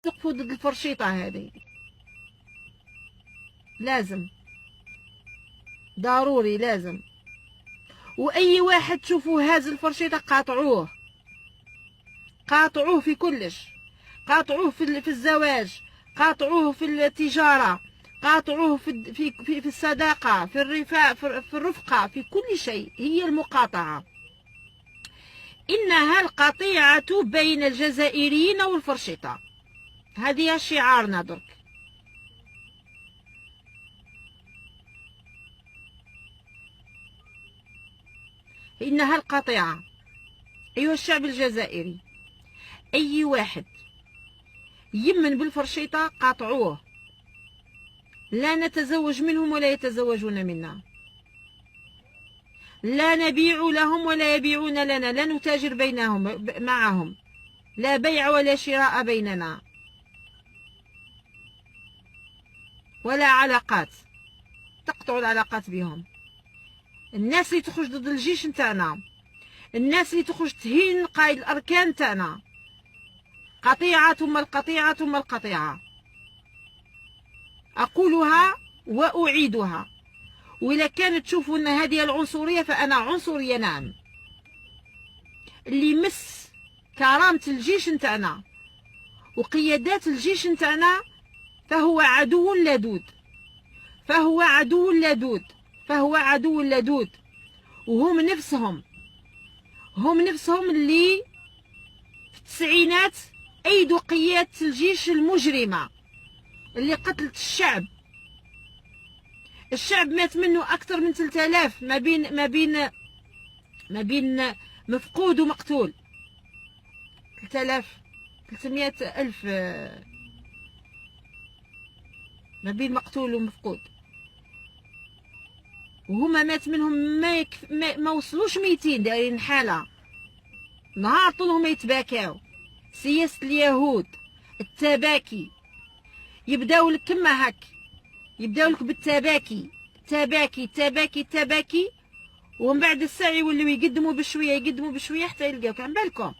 توقفوا ضد الفرشيطة هذه، لازم ضروري لازم. واي واحد تشوفوه هاز الفرشيطة قاطعوه، قاطعوه في كلش، قاطعوه في الزواج، قاطعوه في التجارة، قاطعوه في الصداقة، في الرفاق، في الرفقة، في كل شيء. هي المقاطعة. إنها القطيعة بين الجزائريين والفرشيطة. هذه شعارنا درك. إنها القطيعة. أيها الشعب الجزائري، أي واحد يمن بالفرشيطة قاطعوه. لا نتزوج منهم ولا يتزوجون منا، لا نبيع لهم ولا يبيعون لنا، لا نتاجر بينهم معهم، لا بيع ولا شراء بيننا ولا علاقات. تقطعوا العلاقات بهم. الناس اللي تخرج ضد الجيش نتاعنا، الناس اللي تخرج تهين قائد الاركان تاعنا، قطيعة ثم القطيعة ثم القطيعة. أقولها وأعيدها. وإذا كانت تشوفوا أن هذه العنصرية فأنا عنصرية، نعم. اللي مس كرامة الجيش نتاعنا وقيادات الجيش نتاعنا فهو عدو لدود، فهو عدو لدود، فهو عدو لدود. وهم نفسهم، هم نفسهم اللي في التسعينات أيدوا قيادة الجيش المجرمة اللي قتلت الشعب. الشعب مات منه أكثر من 3000 ما بين مفقود ومقتول. 3000، 300 ألف ما بين مقتول ومفقود. وهما مات منهم ما وصلوش 200، دايرين حالة نهار طول يتباكاو. سياسة اليهود التباكي، يبداو لك كما هك، يبداو لك بالتباكي تباكي تباكي تباكي، ومن بعد الساعة يوليو يقدموا بشوية، يقدموا بشوية حتى يلقاوك. عم بالكم